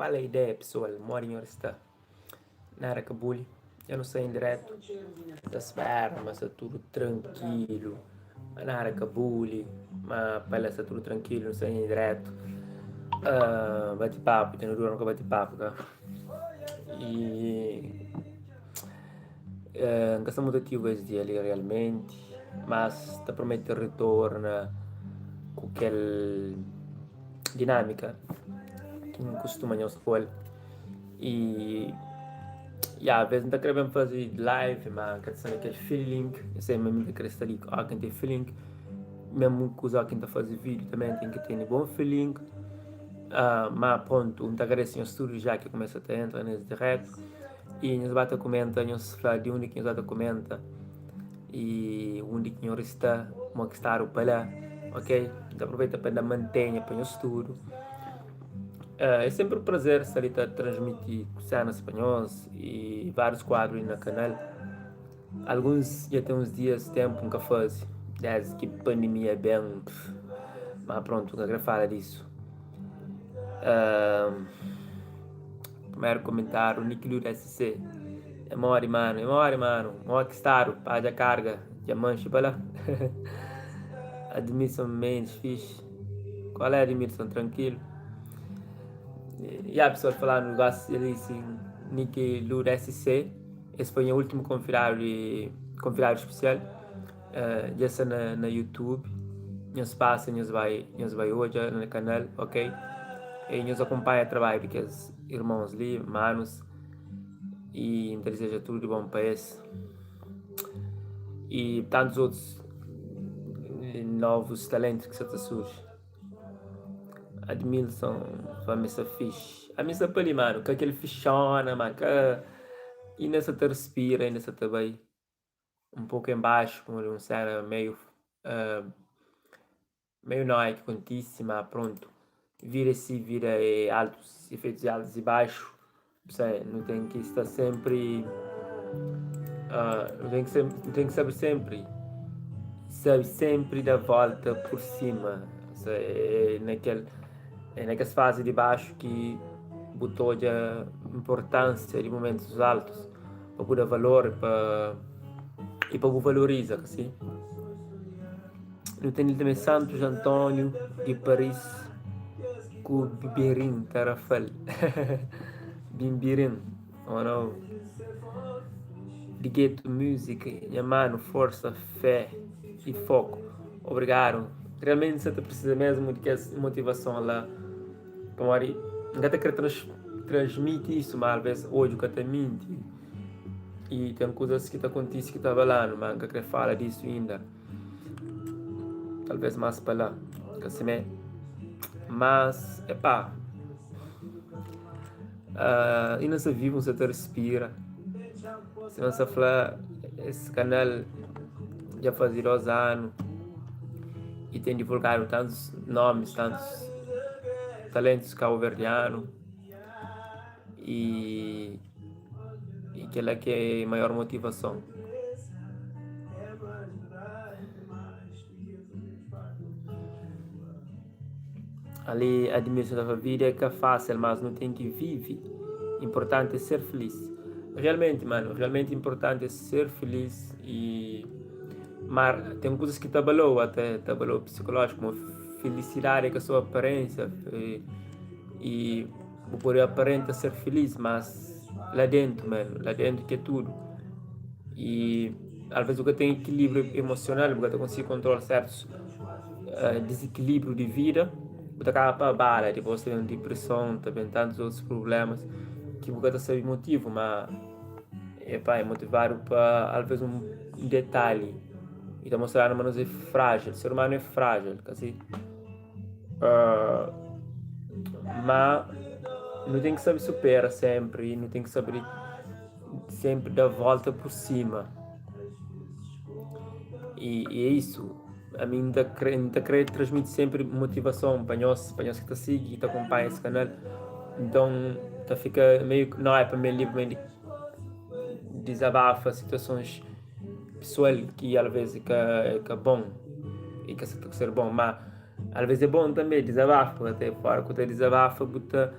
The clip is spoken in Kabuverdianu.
Qual a ideia pessoal? Modi nhor sta? Nada ka buli, dja nu sta em direto, ta spera ma sta tudo tranquilo, ma nada ka buli, ma pa la sta tudo tranquilo, nu sta em direto. Uh, bati papo, dja nu dura nu ka bati papo ka. E uh, N ka sta mutu ativu es dia li realmenti, mas ta promete retorna ku kel dinamika ki N kustuma nhos ku el y ya ves N ta kre ben faze live ma N ka ta sta na kel feeling N sai ma mi ta kre sta li óra ki N ten feeling mesmu kuza óra ki N ta faze vídeo tanbe N ten ki tene bon feeling ma prontu N ta agradese nhos tudu ja ki kumesa ta entra nes diretu y nhos ba ta kumenta nhos fla di undi ki nhos ba ta kumenta. Y undi ki nhor sta, mo ki stadu pa la, ok? N ta aproveita pa da mantenha pa nhos tudu. Uh, é sempre um prazer sta li ta transmiti cenas pa nhos e vários quadros na canal. Alguns já tem uns dias tempo nunca faze, desde que pandemia bem, mas pronto, nunca queria falar disso. Uh, Primeru komentáriu, Nick Lud SC É modi manu, é modi manu Mo ki stadu, padja karga Dja manxi pa la Admilson Mendes, fixi Qual é Admilson, trankilu Ya pessoal, falando gosi ali sin Nick Lud SC Es foi nha últimu konvidadu di konvidadu spesial Uh, dja sta na, na YouTube. Nhos pasa, nhos bai, nhos bai odja na kanal, ok? E nhos akumpanha trabadju di kes irmons li, manus, e N ta dizeja tudu di bon pa es. E tantus otus novus talentus ki sa ta surji. Admilson fla ma sta fixi. Ami sta pa li, manu, ka kel fixona, ma ka inda sa ta respira, inda sa ta bai. Un poku en baxu pamodi un sena meiu meiu noia ki kontise ma prontu vida é si vida é altus efeitus é altus i baxu nu ten ki sta senpri nu ten ki nu ten ki sabe senpri sabe senpri da volta pur sima é na kel é na kes fazi di baxu ki bu ta odja inportansia di mumentus altus. Pa bu da valor i pa i pa bu valoriza, ka si? Nu ten li tanbe Santos António di Paris ku Bibirin Tarafal Bimbirin oh no Di Ghetto Music nha manu forsa fé i foku obrigadu realmenti sa ta presiza mesmu di kes motivason la. Pamodi N ka ta kre transmiti isu, ma alvês odju ka ta minti i ten kuzas ki ta kontise ki ta abala-nu, ma N ka kre fala disu inda. Talvês más pa la, ka simé. Mas, epá, inda N sta vivu, N sta ta respira. Sima N sta fla, es kanal dja faze 2 anu i ten divulgadu tantus nomis, tantus talentus kabuverdianu i i kila ki é maior motivason. Ali Admilson ta fla vida é ka fásil mas nu ten ki vive inportanti é ser feliz realmenti mano realmenti inportanti é ser feliz i ma ten kuzas ki ta abalau ate ta abalau psikolójiku mo felisidadi é ka so aparênsia i bu pode aparenta ser feliz mas la dentu mano la dentu ki é tudu i alvês bu ka ten ekilíbriu emosional bu ka ta konsigi kontrola sertus dizikilibriu di vida, bu ta kaba pa abala, dipôs ta ben dipreson, ta ben tantus otus prublémas ki bu ka ta sabe motivu, má epá é motivadu pa alvês un detalhi i ta mostradu ma nos é frájil, ser umanu é frájil, ka si? Má nu ten ki sabe supera sénpri, nu ten ki sabe sénpri da vólta pur sima i é isu. Ami N ta kre, N ta kre transmiti senpri motivason pa nhos, pa nhos ki ta sigi, ki ta kunpanha es kanal. Nton, ta fika meiu nóia pa mi li pa mi dizabafa situasons pesoal ki alvês é ka, é ka bon, é ka sa ta ser bon. Má alvês é bon tanbê dizabafa, pabia fora ku ta dizabafa bu ta.